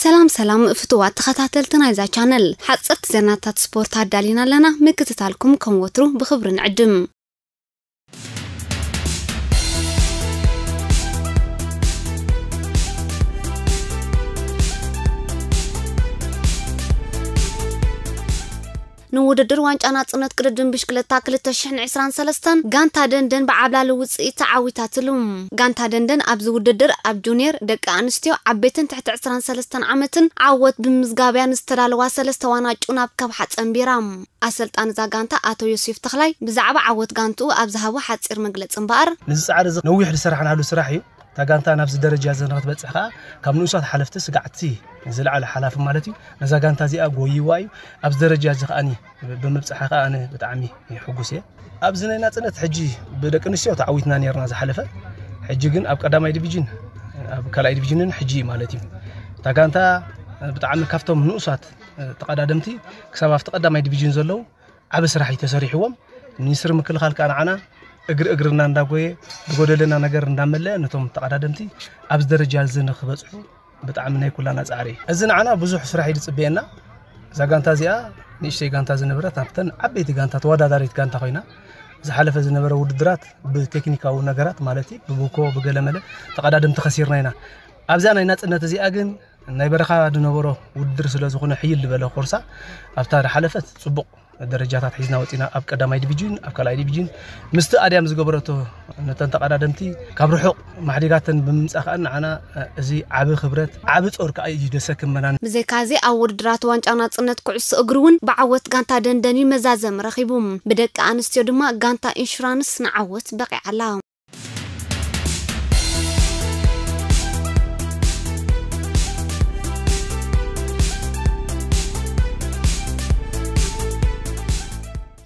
ሰላም ሰላም ፍቱዋት ተኸታተልቲ ናይዛ ቻነል፣ ሓጸርቲ ዜናታት ስፖርት ኣዳሊና ኣለና። ምክትታልኩም ከም ወትሩ ብኽብሪ ንዕድም። ንውድድር ዋንጫ ናጽነት ቅድድም ብሽክለታ ክልተ ሽሕን ዕስራን ሰለስተን ጋንታ ደንደን ብዓብላሊ ውጽኢት ተዓዊታትሉ። ጋንታ ደንደን ኣብዚ ውድድር ኣብ ጁኒየር፣ ደቂ ኣንስትዮ፣ ዓበይትን ትሕቲ ዕስራን ሰለስተን ዓመትን ዓወት ብምምዝጋብያ ንዝተዳለዋ ሰለስተ ዋናጩ ናብ ከብሓ ጸንቢራ። ኣሰልጣኒ እዛ ጋንታ ኣቶ ዮሴፍ ተኽላይ ብዛዕባ ዓወት ጋንትኡ ኣብ ዝሃቦ ሓጺር መግለጺ እምበኣር፣ ነዚ ጻዕሪ እዚ ነዊሕ ዝሰራሕናሉ ስራሕ እዩ። እታ ጋንታ ናብዚ ደረጃ እዚ ንክትበጽሕ ከኣ ካብ ንኡሳት ሓለፍቲ ስጋዕቲ ዝለዓለ ሓላፊ ማለት እዩ። ነዛ ጋንታ እዚኣ ጎይዋ እዩ። ኣብዚ ደረጃ እዚ ከኣኒ ብምብጽሓ ከኣ ኣነ ብጣዕሚ ሕጉስ እየ። ኣብዚ ናይ ናጽነት ሕጂ ብደቂ ኣንስትዮ ተዓዊትና ነርና ዝሓለፈ። ሕጂ ግን ኣብ ቀዳማይ ዲቪዥን፣ ኣብ ካልኣይ ዲቪዥንን ሕጂ እዩ ማለት እዩ። እታ ጋንታ ብጣዕሚ ካብቶም ንኡሳት ተቐዳደምቲ ክሳብ ኣብቲ ቀዳማይ ዲቪዥን ዘለዉ ዓቢ ስራሕ እዩ ተሰሪሕዎም። ሚኒስትሪ ምክልኻል ከኣ ንዓና እግሪ እግርና እንዳጎየ ዝጎደለና ነገር እንዳመለአ ነቶም ተቐዳደምቲ ኣብዚ ደረጃ እዚ ንክበጽሑ ብጣዕሚ ናይ ኩላና ጻዕሪ እዩ። እዚ ንዓና ብዙሕ ስራሕ እዩ ዝጽበየና። እዛ ጋንታ እዚኣ ንእሽተይ ጋንታ ዝነበረት ናብተን ዓበይቲ ጋንታ ተወዳዳሪት ጋንታ ኮይና ዝሓለፈ ዝነበረ ውድድራት ብቴክኒካዊ ነገራት ማለት እዩ ብቡኮ ብገለመለ ተቐዳደምቲ ከሲርና ኢና። ኣብዛ ናይ ናጽነት እዚኣ ግን ናይ በረኻ ዝነበሮ ውድድር ስለ ዝኾነ ሕይል ዝበለ ኮርሳ ኣብታ ዝሓለፈት ጽቡቕ ደረጃታት ሒዝና ወጺና ኣብ ቀዳማይ ዲቪዥን ኣብ ካልኣይ ዲቪዥን ምስቲ ኣድያም ዝገበረቶ ነተን ተቐዳደምቲ ካብ ርሑቕ ማሕዲጋተን ብምምጻእ ከኣ ንዓና እዚ ዓቢ ክብረት ዓቢ ጾር ከኣ እዩ ደሰክመና። ብዘይካዚ ኣብ ውድድራት ዋንጫ ናጽነት ኩዕሶ እግሪ እውን ብዓወት ጋንታ ደንደን እዩ መዛዘሚ ረኺቡ። ብደቂ ኣንስትዮ ድማ ጋንታ ኢንሹራንስ ንዓወት በቒዓላ።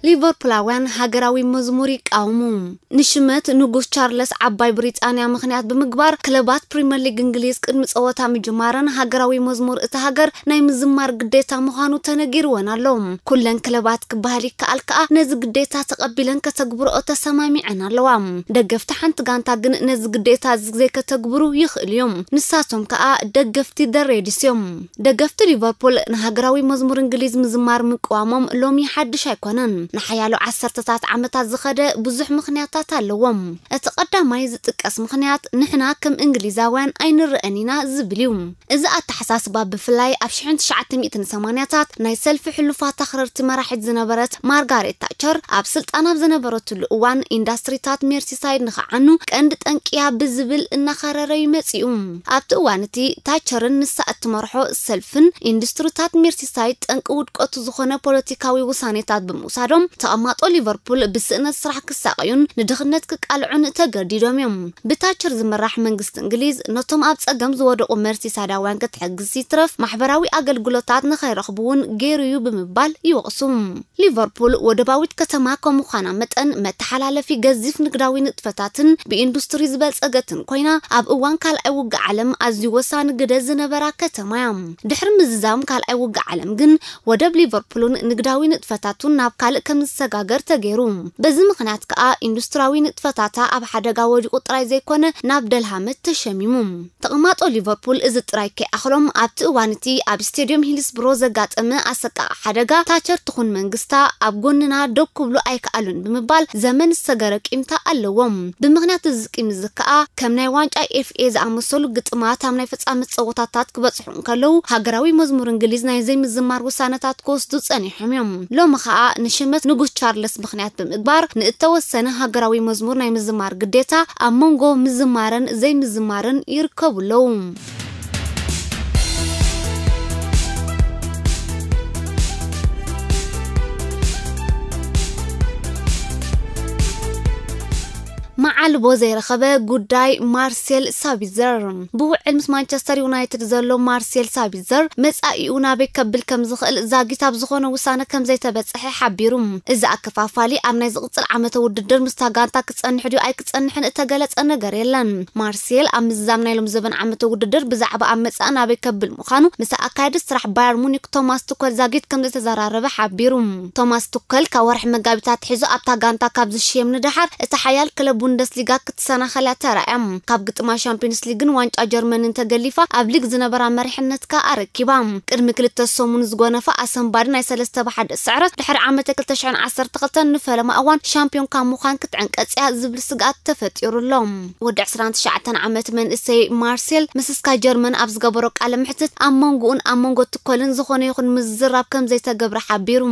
ሊቨርፑላውያን ሃገራዊ መዝሙር ይቃወሙ። ንሽመት ንጉስ ቻርለስ ዓባይ ብሪጣንያ ምኽንያት ብምግባር ክለባት ፕሪምየር ሊግ እንግሊዝ ቅድሚ ጸወታ ምጅማረን ሃገራዊ መዝሙር እታ ሃገር ናይ ምዝማር ግዴታ ምዃኑ ተነጊርወን ኣሎ። ኩለን ክለባት ክበሃል ይከኣል ከኣ ነዚ ግዴታ ተቐቢለን ከተግብርኦ ተሰማሚዐን ኣለዋ። ደገፍቲ ሓንቲ ጋንታ ግን ነዚ ግዴታ እዚ ዘይከተግብሩ ይኽእሉ እዮም። ንሳቶም ከኣ ደገፍቲ ደሬድስ እዮም። ደገፍቲ ሊቨርፑል ንሃገራዊ መዝሙር እንግሊዝ ምዝማር ምቅዋሞም ሎሚ ሓድሽ ኣይኮነን። ንሓያሎ ዓሰርተታት ዓመታት ዝኸደ ብዙሕ ምኽንያታት ኣለዎም። እቲ ቀዳማይ ዝጥቀስ ምኽንያት ንሕና ከም እንግሊዛውያን ኣይንረኣን ኢና ዝብል እዩ። እዚ ኣተሓሳስባ ብፍላይ ኣብ ሽሕን ትሽዓተ ሚእትን ሰማንያታት ናይ ሰልፊ ሕሉፋት ኣኽረርቲ መራሒት ዝነበረት ማርጋሬት ታቸር ኣብ ስልጣን ኣብ ዝነበረትሉ እዋን ኢንዳስትሪታት ሜርሲሳይድ ንኽዓኑ ቀንዲ ጠንቅያ ብዝብል እናኸረረ እዩ መጺኡ። ኣብቲ እዋን እቲ ታቸርን ንሳ እትመርሖ ሰልፍን ኢንዱስትሪታት ሜርሲሳይድ ጠንቂ ውድቀቱ ዝኾነ ፖለቲካዊ ውሳኔታት ብምውሳዶም ተቐማጦ ሊቨርፑል ብስእነት ስራሕ ክሳቐዩን ንድኽነት ክቃልዑን ተገዲዶም እዮም። ብታቸር ዝምራሕ መንግስቲ እንግሊዝ ነቶም ኣብ ጸገም ዝወደቑ መርሲሳይዳውያን ክትሕግዝ ይትረፍ ማሕበራዊ ኣገልግሎታት ንኸይረኽቡ እውን ገይሩ እዩ ብምባል ይወቕሱ። ሊቨርፑል ወደባዊት ከተማ ከም ምዃና መጠን መተሓላለፊ ገዚፍ ንግዳዊ ንጥፈታትን ብኢንዱስትሪ ዝበልጸገትን ኮይና ኣብ እዋን ካልኣይ ውግእ ዓለም ኣዝዩ ወሳኒ ግደ ዝነበራ ከተማ እያ። ድሕሪ ምዝዛም ካልኣይ ውግእ ዓለም ግን ወደብ ሊቨርፑልን ንግዳዊ ንጥፈታቱን ናብ ካልእ ከም ዝሰጋገር ተገይሩ። በዚ ምኽንያት ከኣ ኢንዱስትሪያዊ ንጥፈታታ ኣብ ሓደጋ ወዲቑ ጥራይ ዘይኮነ ናብ ደልሃመት ተሸሚሙ። ተቐማጦ ሊቨርፑል እዚ ጥራይ ከይኣኽሎም ኣብቲ እዋን እቲ ኣብ ስቴድዮም ሂልስብሮ ዘጋጠመ ኣሰቃቒ ሓደጋ ታቸር ትኹን መንግስታ ኣብ ጎንና ደው ክብሉ ኣይከኣሉን ብምባል ዘመን ዝሰገረ ቂምታ ኣለዎም። ብምኽንያት እዚ ቂም እዚ ከኣ ከም ናይ ዋንጫ ኤፍኤ ዝኣመሰሉ ግጥማት ኣብ ናይ ፍጻመ ጸወታታት ክበጽሑ እንከለዉ ሃገራዊ መዝሙር እንግሊዝ ናይ ዘይምዝማር ውሳነታት ክወስዱ ጸኒሖም እዮም። ሎሚ ከኣ ንሽመት ንጉስ ቻርለስ ምኽንያት ብምግባር ንእተወሰነ ሃገራዊ መዝሙር ናይ ምዝማር ግዴታ ኣብ መንጎ ምዝማርን ዘይምዝማርን ይርከቡ ኣለዉ። መዓልቦ ዘይረኸበ ጉዳይ ማርሴል ሳቢዘር። ብውዕል ምስ ማንቸስተር ዩናይትድ ዘሎ ማርሴል ሳቢዘር መጻኢኡ ናበይ ከብል ከም ዝኽእል ዛጊት ኣብ ዝኾነ ውሳነ ከም ዘይተበጽሐ ሓቢሩ። እዚ ኣከፋፋሊ ኣብ ናይ ዝቕጽል ዓመተ ውድድር ምስታ ጋንታ ክጸንሕ ድዩ ኣይክጸንሕን እተገለጸ ነገር የለን። ማርሴል ኣብ ምዝዛም ናይ ሎም ዘበን ዓመተ ውድድር ብዛዕባ ኣብ መጻኢ ናበይ ከብል ምዃኑ ምስ ኣካያዲ ስራሕ ባየር ሙኒክ ቶማስ ቱከል ዛጊት ከም ዝተዘራረበ ሓቢሩ። ቶማስ ቱከል ካብ ወርሒ መጋቢት ኣትሒዙ ኣብታ ጋንታ ካብ ዝሽየም ንደሓር እቲ ሓያል ክለብ ቡንደስ ቡንደስሊጋ ክትሰናኸል እያ ተራእያ። ካብ ግጥማ ሻምፒዮንስ ሊግን ዋንጫ ጀርመንን ተገሊፋ ኣብ ሊግ ዝነበራ መሪሕነት ከኣ ኣረኪባ። ቅድሚ ክልተ ሰሙን ዝጎነፋ ኣሰንባዲ ናይ ሰለስተ ብሓደ ስዕረት ድሕሪ ዓመተ ክልተ ሽሕን ዓሰርተ ክልተን ንፈለማ እዋን ሻምፒዮን ካብ ምዃን ክትዕንቀጽ እያ ዝብል ስግኣት ተፈጢሩ ኣሎ። ወዲ ዕስራን ትሽዓተን ዓመት መንእሰይ ማርሴል ምስ ስካይ ጀርመን ኣብ ዝገበሮ ቃለ ምሕትት ኣብ መንጎኡን ኣብ መንጎ ትኮልን ዝኾነ ይኹን ምዝራብ ከም ዘይተገብረ ሓቢሩ።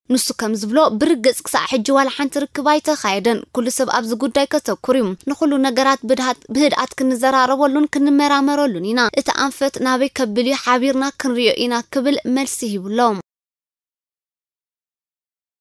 ንሱ ከም ዝብሎ ብርግጽ ክሳዕ ሕጂ ዋላ ሓንቲ ርክብ ኣይተኻየደን። ኩሉ ሰብ ኣብዚ ጉዳይ ከተኩር እዩ። ንኹሉ ነገራት ብድሃት-፣ ብህድኣት ክንዘራረበሉን ክንመራመረሉን ኢና። እቲ ኣንፈት ናበይ ከብል እዩ ሓቢርና ክንሪኦ ኢና ክብል መልሲ ሂቡሎም።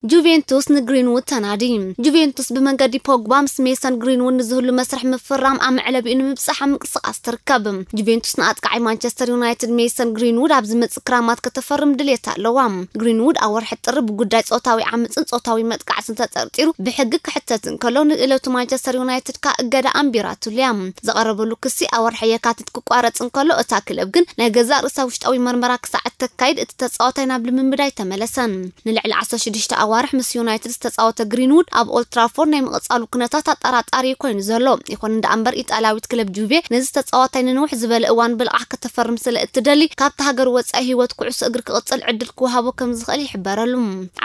ጁቬንቱስ ንግሪንውድ ተናዲ። ጁቬንቱስ ብመንገዲ ፖግባ ምስ ሜሰን ግሪንውድ ንዝህሉ መስርሕ ምፍራም ኣብ መዕለቢኡ ንምብጻሕ ኣብ ምንቅስቓስ ትርከብ። ጁቬንቱስ ንኣጥቃዓይ ማንቸስተር ዩናይትድ ሜሰን ግሪንውድ ኣብ ዝመጽእ ክራማት ከተፈርም ድልየት ኣለዋ። ግሪንውድ ኣብ ወርሒ ጥሪ ብጉዳይ ጾታዊ ዓመጽን ጾታዊ መጥቃዕትን ተጠርጢሩ ብሕጊ ክሕተት እንከሎ፣ ንእለቱ ማንቸስተር ዩናይትድ ከኣ እገዳ ኣንቢራትሉ እያ። ዝቐረበሉ ክሲ ኣብ ወርሒ የካቲት ክቋረጽ እንከሎ፣ እታ ክለብ ግን ናይ ገዛእ ርእሳ ውሽጣዊ መርመራ ክሳዕ እተካይድ እቲ ተጻዋታይ ናብ ልምምድ ኣይተመለሰን። ንልዕሊ ዓሰርተ ሽዱሽተ ኣዋርሕ ምስ ዩናይትድ ዝተጻወተ ግሪንውድ ኣብ ኦልትራፎርድ ናይ ምቕጻሉ ኩነታት ኣጠራጣሪ ኮይኑ ዘሎ። ይኹን እንዳ እምበር ኢጣልያዊት ክለብ ጁቬ ነዚ ተጻዋታይ ንንውሕ ዝበለ እዋን ብልቓሕ ከተፈርም ስለ እትደሊ ካብቲ ሃገር ወጻኢ ህይወት ኩዕሶ እግሪ ክቕጽል ዕድል ክወሃቦ ከም ዝኽእል ይሕበረሉ።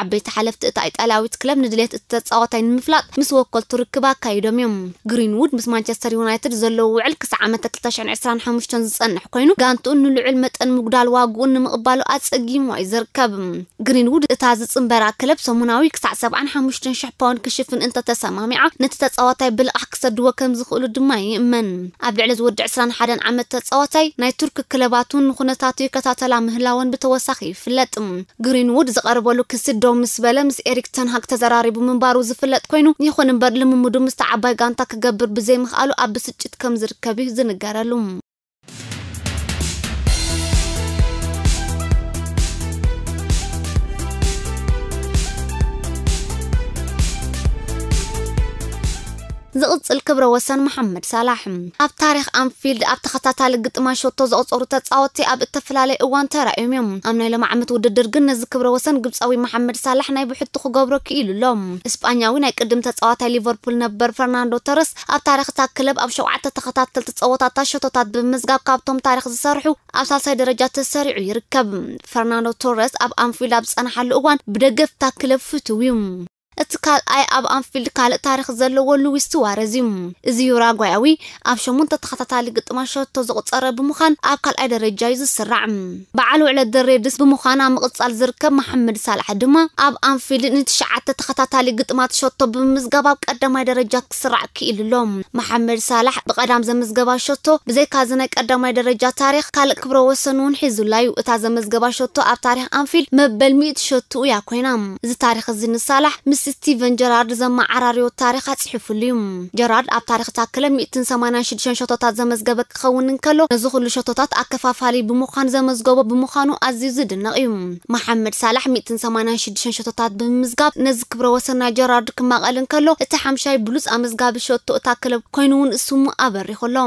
ዓበይቲ ሓለፍቲ እታ ኢጣልያዊት ክለብ ንድሌት እቲ ተጻዋታይ ንምፍላጥ ምስ ወከልቱ ርክብ ኣካይዶም እዮም። ግሪንውድ ምስ ማንቸስተር ዩናይትድ ዘለዎ ውዕል ክሳዕ ዓመተ ክልተ ሽሕን ዕስራን ሓሙሽተን ዝጸንሕ ኮይኑ፣ ጋንትኡ ንልዑል መጠን ምጉዳል ዋግኡ ንምቕባሉ ኣጸጊሙ እዩ ዝርከብ። ግሪንውድ እታ ዝጽንበራ ክለብ ሰሙናዊ ክሳዕ ሰብዓን ሓሙሽተን ሽሕ ፓውንድ ክሽፍን እንተተሰማሚዓ፣ ነቲ ተጻዋታይ ብልቓሕ ክሰድዎ ከም ዝኽእሉ ድማ ይእመን። ኣብ ልዕሊ ዝወዲ ዕስራን ሓደን ዓመት ተጻዋታይ ናይ ቱርክ ክለባት እውን ንኹነታቱ ይከታተላ ምህላወን ብተወሳኺ ይፍለጥ። ግሪንውድ ዝቐረበሉ ክሲ ደው ምስ በለ፣ ምስ ኤሪክ ተንሃግ ተዘራሪቡ ምንባሩ ዝፍለጥ ኮይኑ፣ ይኹን እምበር ልምምዱ ምስታ ዓባይ ጋንታ ክገብር ብዘይምኽኣሉ ኣብ ብስጭት ከም ዝርከብ እዩ ዝንገረሉ። ዝቕጽል ክብረ ወሰን መሓመድ ሳላሕ። ኣብ ታሪኽ ኣንፊልድ ኣብ ተኸታታሊ ግጥማት ሸቶ ዘቑጸሩ ተጻወትቲ ኣብ እተፈላለየ እዋን ተራእዮም እዮም። ኣብ ናይ ሎሚ ዓመት ውድድር ግን ነዚ ክብረ ወሰን ግብጻዊ መሓመድ ሳላሕ ናይ ብሕቱ ክገብሮ ክኢሉ ኣሎ። እስጳኛዊ ናይ ቅድም ተጻዋታይ ሊቨርፑል ነበር ፈርናንዶ ቶረስ ኣብ ታሪኽ እታ ክለብ ኣብ ሸውዓተ ተኸታተልቲ ጸወታታት ሸቶታት ብምምዝጋብ ካብቶም ታሪኽ ዝሰርሑ ኣብ ሳልሳይ ደረጃ ተሰሪዑ ይርከብ። ፈርናንዶ ቶረስ ኣብ ኣንፊልድ ኣብ ዝጸንሓሉ እዋን ብደገፍታ ክለብ ፍቱው እዩ። እቲ ካልኣይ ኣብ ኣንፊልድ ካልእ ታሪኽ ዘለዎ ሉዊስ ሱዋረዝ እዩ። እዚ ዩራጓያዊ ኣብ ሸሞንተ ተኸታታሊ ግጥማት ሸቶ ዘቑጸረ ብምዃን ኣብ ካልኣይ ደረጃ እዩ ዝስራዕ። በዓል ውዕለት ደ ሬድስ ብምዃን ኣብ ምቕጻል ዝርከብ መሓመድ ሳላሕ ድማ ኣብ ኣንፊልድ ንትሽዓተ ተኸታታሊ ግጥማት ሸቶ ብምምዝጋብ ኣብ ቀዳማይ ደረጃ ክስራዕ ክኢሉ ኣሎ። መሓመድ ሳላሕ ብቐዳም ዘመዝገባ ሸቶ ብዘይካ እዚ ናይ ቀዳማይ ደረጃ ታሪኽ ካልእ ክብረ ወሰን እውን ሒዙላ እዩ። እታ ዘመዝገባ ሸቶ ኣብ ታሪኽ ኣንፊልድ መበል ሚእቲ ሸቶ እያ ኮይና። እዚ ታሪኽ እዚ ንሳላሕ ምስ ስቲቨን ጀራርድ ዘመዓራርዮ ታሪኽ ኣጽሒፉሉ እዩ። ጀራርድ ኣብ ታሪኽ እታ ክለብ ሚእትን ሰማንያን ሽዱሽተን ሸቶታት ዘመዝገበ ክኸውን እንከሎ፣ ነዚ ኩሉ ሸቶታት ኣከፋፋሊ ብምዃን ዘመዝገቦ ብምዃኑ ኣዝዩ ዝድነቕ እዩ። መሓመድ ሳላሕ ሚእትን ሰማንያን ሽዱሽተን ሸቶታት ብምምዝጋብ ነዚ ክብረ ወሰን ናይ ጀራርድ ክማቐል እንከሎ፣ እቲ ሓምሻይ ብሉጽ ኣመዝጋቢ ሸቶ እታ ክለብ ኮይኑ እውን ስሙ ኣበሪኹ ኣሎ።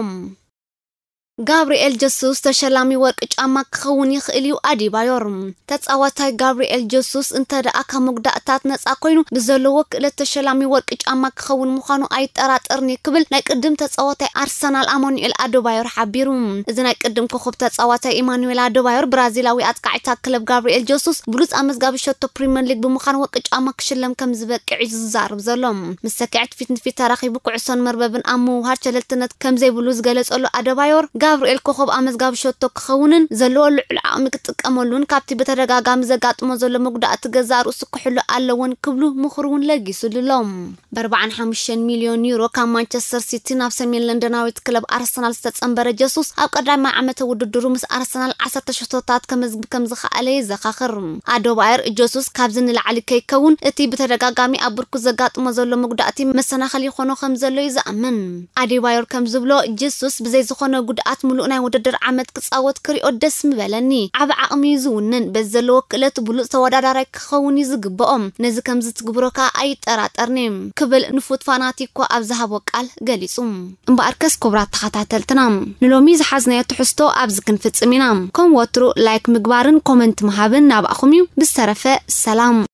ጋብርኤል ጀሱስ ተሸላሚ ወርቂ ጫማ ክኸውን ይኽእል እዩ፣ ኣዲባዮር። ተጻዋታይ ጋብርኤል ጀሱስ እንተ ደኣ ካብ መጉዳእታት ነጻ ኮይኑ፣ ብዘለዎ ክእለት ተሸላሚ ወርቂ ጫማ ክኸውን ምዃኑ ኣይጠራጠርን እዩ ክብል ናይ ቅድም ተጻዋታይ ኣርሰናል ኣማኑኤል ኣደባዮር ሓቢሩ። እዚ ናይ ቅድም ኮኸብ ተጻዋታይ ኢማኑኤል ኣደባዮር ብራዚላዊ ኣጥቃዒታ ክለብ ጋብርኤል ጀሱስ ብሉጽ ኣመዝጋቢ ሸቶ ፕሪምየር ሊግ ብምዃን ወርቂ ጫማ ክሽለም ከም ዝበቅዕ እዩ ዝዛረብ ዘሎ። ምስ ሰኪዐት ፊት ንፊት ተራኺቡ ኩዕሶን መርበብን ኣብ ምውሃድ ሸለልትነት ከም ዘይብሉ ዝገለጸሉ ኣደባዮር፣ ጋብርኤል ኮኸብ ኣመዝጋቢ ሸቶ ክኸውንን ዘለዎ ልዑል ዓቕሚ ክጥቀመሉን ካብቲ ብተደጋጋሚ ዘጋጥሞ ዘሎ መጉዳእቲ ገዛእ ርእሱ ክሕሉ ኣለዎን ክብሉ ምኽሩ እውን ለጊሱሉ ኣሎ። ብኣርባዓን ሓሙሽተን ሚልዮን ዩሮ ካብ ማንቸስተር ሲቲ ናብ ሰሜን ለንደናዊት ክለብ ኣርሰናል ዝተጸንበረ ጀሱስ፣ ኣብ ቀዳማይ ዓመተ ውድድሩ ምስ ኣርሰናል ዓሰርተ ሸቶታት ከመዝግብ ከም ዝኸኣለ የዘኻኽር። ኣደባዮር ጀሱስ ካብዚ ንላዕሊ ከይከውን እቲ ብተደጋጋሚ ኣብ ብርኩ ዘጋጥሞ ዘሎ መጉዳእቲ መሰናኸሊ ይኾኖ ከም ዘሎ እዩ ዝኣምን። ኣዴባዮር ከም ዝብሎ፣ ጀሱስ ብዘይ ዝኾነ ጉድኣት ምሉእ ናይ ውድድር ዓመት ክጻወት ክሪኦ ደስ ምበለኒ። ዓቢ ዓቕሚ እዩ ዝውንን። በዚ ዘለዎ ክእለት ብሉጽ ተወዳዳራይ ክኸውን እዩ ዝግብኦ። ነዚ ከም ዝትግብሮ ከኣ ኣይጠራጠርኒ ክብል ንፉት ፋናቲኮ ኣብ ዝሃቦ ቃል ገሊጹ። እምበኣርከስ ክቡራት ተኸታተልትና፣ ንሎሚ ዝሓዝናዮ ትሕዝቶ ኣብዚ ክንፍጽም ኢና። ከም ወትሩ ላይክ ምግባርን ኮመንት ምሃብን ናባእኹም እዩ። ብዝተረፈ ሰላም።